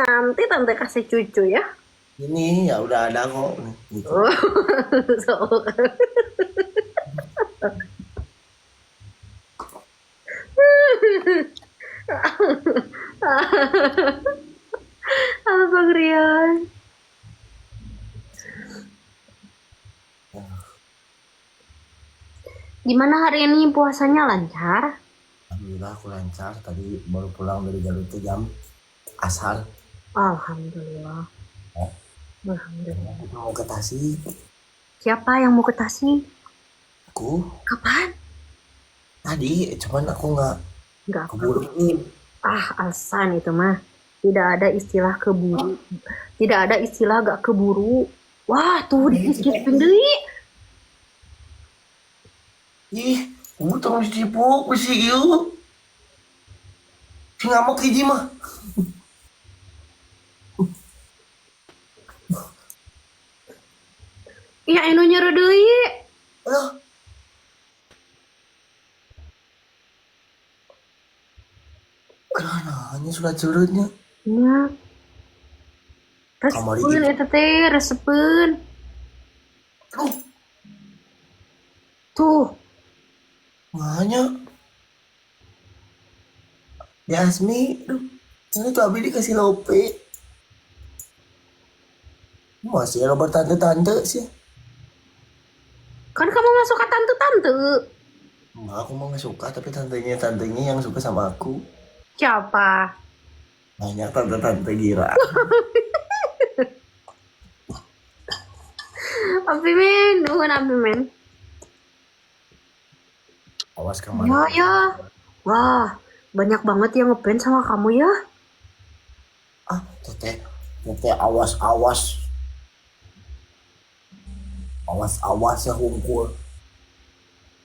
Nanti tante kasih cucu ya. Ini ya udah ada kok. Gitu. Oh, so. Halo Bang Rian. Gimana hari ini puasanya lancar? Alhamdulillah aku lancar. Tadi baru pulang dari Garut tuh jam asar. Alhamdulillah. Ya. Alhamdulillah. Aku mau ke Tasik. Siapa yang mau ke Tasik? Aku Kapan? tadi cuman aku nggak Nggak apa. keburu. Ah, alasan itu mah. Tidak ada istilah keburu. Tidak ada istilah gak keburu. Wah, tuh di skipping deui. Ih, kamu tong dicipuk bisi ieu. Si ngamuk hiji mah. Iya, anu nyuruh deui. Aduh. Aduh, nanya sudah curutnya. Nya. Kamari Resepeun gitu. eta teh, resepeun. Aduh, Tuh, nanya. Yasmi, aduh. Ini tuh Abi dikasih lope. Masih ada bertante-tante sih. kan kamu masuk ke tante-tante. Enggak, aku mah nggak suka, tapi tantenya tantenya yang suka sama aku. Siapa? Banyak tante-tante gila. Abi men, nuhun Abi men. Awas kemana? Ya ya. Wah, banyak banget yang ngefans sama kamu ya. Ah, teteh, teteh awas awas. Awas awas ya hungkul.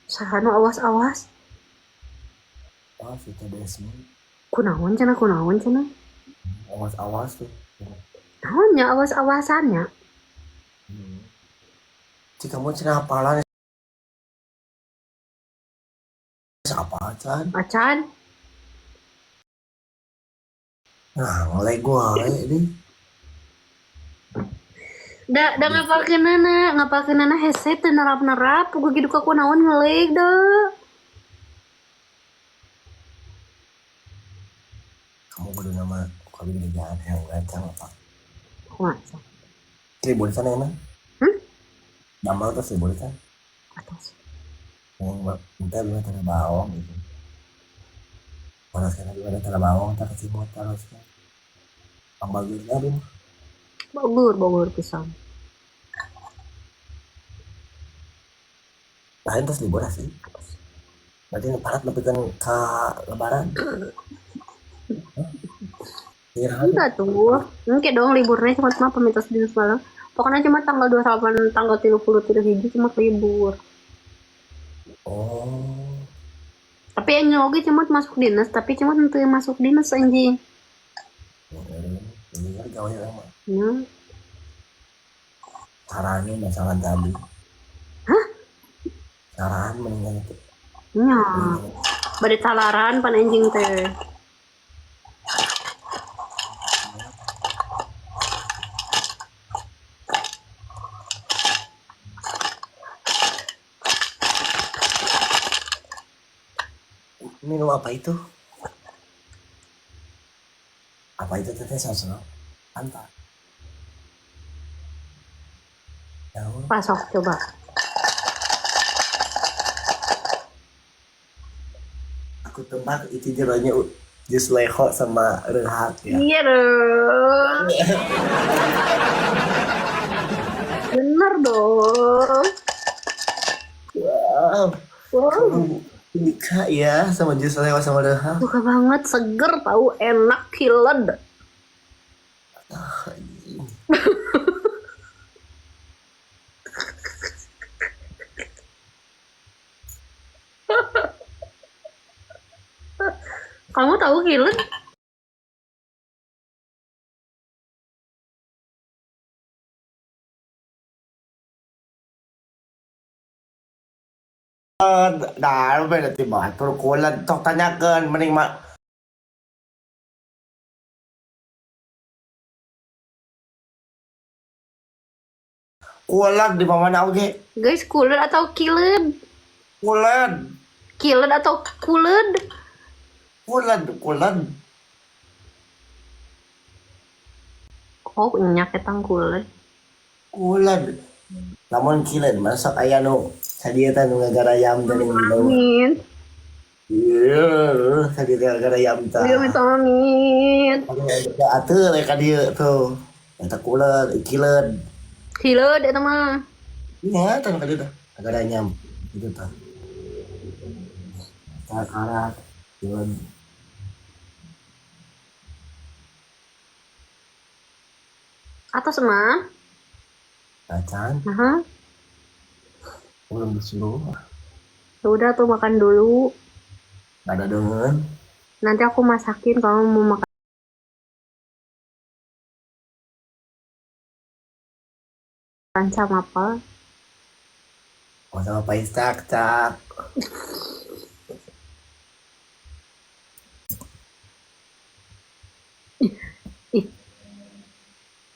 Sahanu awas-awas. Awas itu Desmi. Kunaon cenah kunaon cenah. Awas awas tuh. Naonnya awas-awasannya. Si kamu cenah hafalan apa Chan? Acan. Nah, ngelek gua ini. Da da ngapalkeunana, ngapalkeunana hese teu nerap-nerap, puguh gitu ka kunaon ngeleg da. Kamu kudu nama kami gede jangan yang gancang apa? Kumaha? Seribu kan enak. Hmm? Damal tuh seribu kan? Atas. Yang minta belum tanah bawang gitu. Kalau sekarang belum ada tanah bawang, tak kasih motor kan. Bang bagusnya Bim. Bogor, Bogor pisan. Lain terus libur sih. Berarti parat lebih kan ke lebaran. Iya, Enggak tuh. Engke dong liburnya cuma cuma pemintas dinas malam. Pokoknya cuma tanggal 28, tanggal 30 hiji cuma libur. Oh. Tapi yang oge cuma masuk dinas, tapi cuma henteu masuk dinas anjing. Ini kan gawe emang. Ya. Caranya masalah tadi. Hah? Saran mendingan itu. Nya. Bade talaran pan anjing teh. Minum apa itu? Apa itu teteh sosok? Antar. Tahu. Pasok coba. Aku tebak itu jalannya jus leho sama rehak ya. Iya dong. Bener dong. Wow. Wow. Kamu suka ya sama jus leho sama rehak. Suka banget, seger tahu, enak, kiled. Ah, anjing. Kamu tahu kiled? Dah, beda tiba. Tur kula tok tanyakeun mending mah Kuled di mana oge? Guys, kuled atau kiled? Kuled. Kiled atau kuled? Kuled, kuled. Oh, nyak etang kuled. Kuled. Lamun kiled mah sok aya nu sadieu teh nu ngagarayam teh ning di bawah. Amin. Iya, sadieu teh ngagarayam tah. Iya, amit amit. Aduh, atuh rek ka dieu tuh. Eta kuled, kiled. Kiled eta mah. Iya, tah ka dieu tah. Ngagarayam gitu tah. Tah karat, kiled. Atos mah. Acan, Nah, belum disuruh. ya udah tuh makan dulu. Nggak ada dengan. Nanti aku masakin kalau mau makan sama apa. Oh, sama Pak Ishak, Cak. Ih,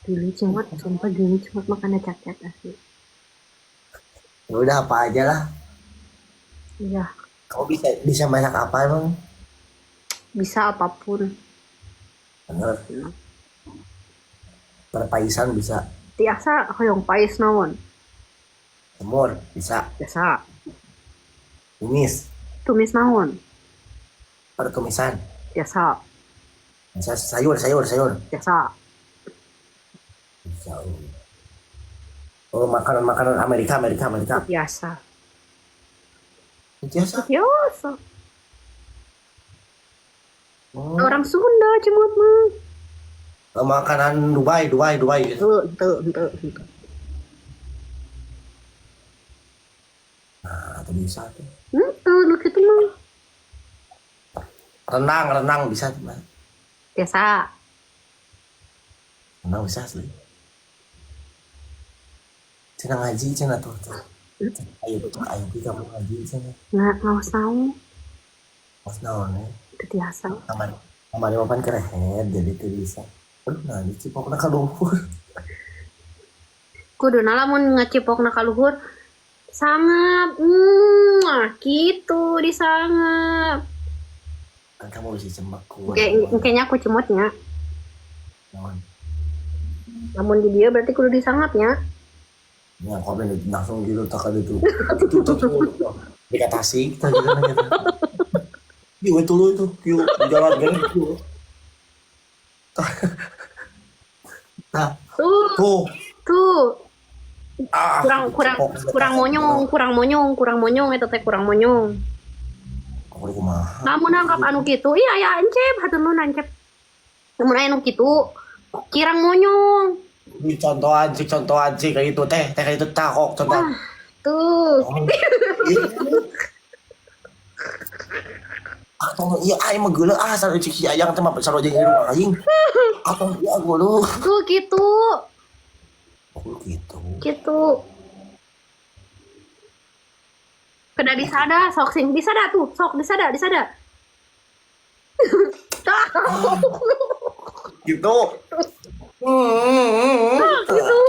geli cemot, sumpah geli cemot makannya cacat asli. Ya udah apa aja lah. Iya, Kamu bisa bisa masak apa emang? bisa apapun. Bener. Perpaisan bisa. Tiasa hoyong pais naon. Semur bisa. Biasa. Tumis. Tumis naon. Pertumisan. Biasa. Bisa sayur, sayur, sayur. Biasa. Bisa. Oh, makanan-makanan Amerika, Amerika, Amerika. Biasa. Biasa. Biasa. Oh. Orang Sunda cemot mah. Oh, makanan Dubai, Dubai, Dubai gitu. Tuh, tuh, tuh, tuh. Nah, itu bisa tuh. Tuh, nu kitu mah. Renang, renang bisa tuh, Mas. Biasa. Renang bisa asli. Cina ngaji, cina tuh. Tuh. Ayo, ayo kita mau ngaji, cina. Nggak usah. Mas naon ya. Teu tiasa. Kamar, kamar mapan kerehet, jadi itu bisa. Aduh, nah, ini cipokna ka luhur. Kuduna lamun ngecipokna ka luhur sangap. Gitu disangap. Kan kamu bisa cemekun. Kayaknya aku cemotnya. Naon? Lamun di dia berarti kudu disangapnya. Ya, komen langsung gitu tak ada tuh. Itu tuh. Dikatasi kita gitu gitu. Iya itu lu itu, kieu di jalan gini kieu. Nah, Tuh, tuh. tuh. Ah, Kurang kurang cipok. kurang monyong, kurang monyong, kurang monyong eta teh kurang monyong. Aku kumaha. Lamun nangkap anu kitu, iya ya encep, hatur nuhun encep. Lamun aya nu kitu, kirang monyong. Ini contohan sih, contohan sih kayak gitu teh, teh kayak itu takok contohan. Tuh. Oh, iya. Ah, tong iya aing mah geuleuh ah sarua cik si ayang teh mah sarua jeung irung aing. Ah, tong iya geuleuh. Tuh gitu. Oh, gitu. Gitu. Kena disada, sok sing disada tuh, sok disada, disada. Gitu. Gitu.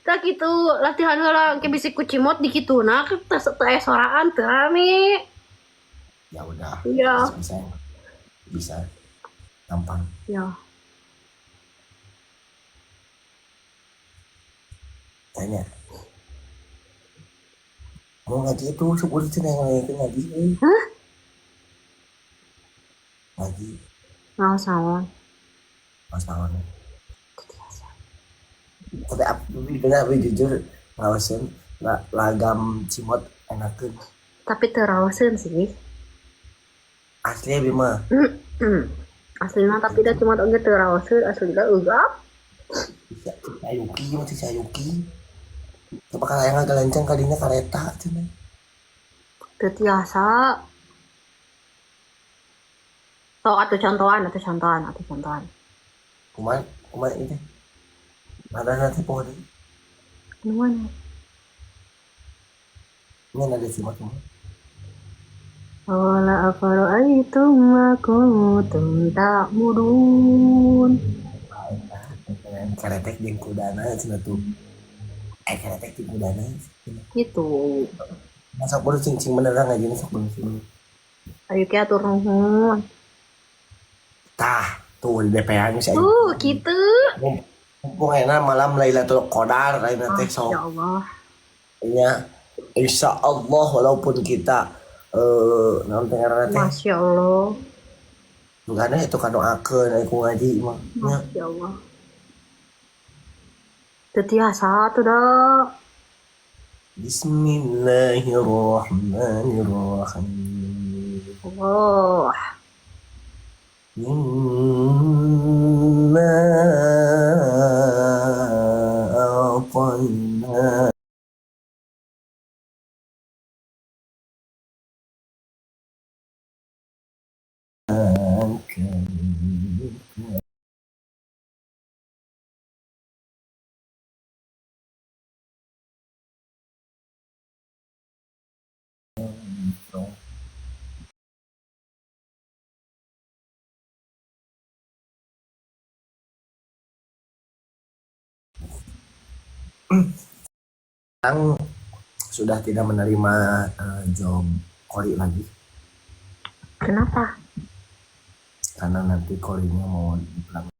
Tak gitu, latihan heula ke bisi ku cimot di kitu nah teu teu aya soraan teu rame. Ya udah. Iya. Bisa. Bisa. Gampang. Ya. Tanya. Mau ngaji itu syukur sih yang ngaji ngaji. Hah? Ngaji. Ngaos naon? Mas naon. Teu tiasa. Tapi aku bener aku jujur ngawasin lagam cimot enakeun. Tapi teu raoseun sih. Asli abi mah. Aslina tapi dah cuma oge teu raoseun aslina eugap. Bisa Sayuki masih Sayuki. Coba kalau yang agak lenceng kalinya kareta cenah. Teu tiasa. Sok atuh contohan, atuh contohan, atuh contohan. Kumaha kumaha ini teh? Ada nanti pohon ini. Nu mana? Ini ada cimot kumaha? Qala afara'aytum ma kuntum ta'budun. Karetek jeung kudana cenah tuh. Eh, kana teh ti mudana. Gitu. Masa bodoh cing cing beneran ngaji sok bener sing. Ayo ki atur nuhun. Tah, tuh di DPA nya si Ayu. Tuh, gitu. Mumpung enak malam Lailatul Qadar ayeuna teh Masya sok. Allah. Nya insya Allah walaupun kita naon teh ngaranna teh. Masya Allah. Sugana itu kan doakeun aya ku ngaji mah. Nya. Masya Allah. Teu tiasa tuh dah. Bismillahirrahmanirrahim. Allah. Inna a'tayna Sekarang sudah tidak menerima job kori lagi. Kenapa? Karena nanti korinya mau dipulang.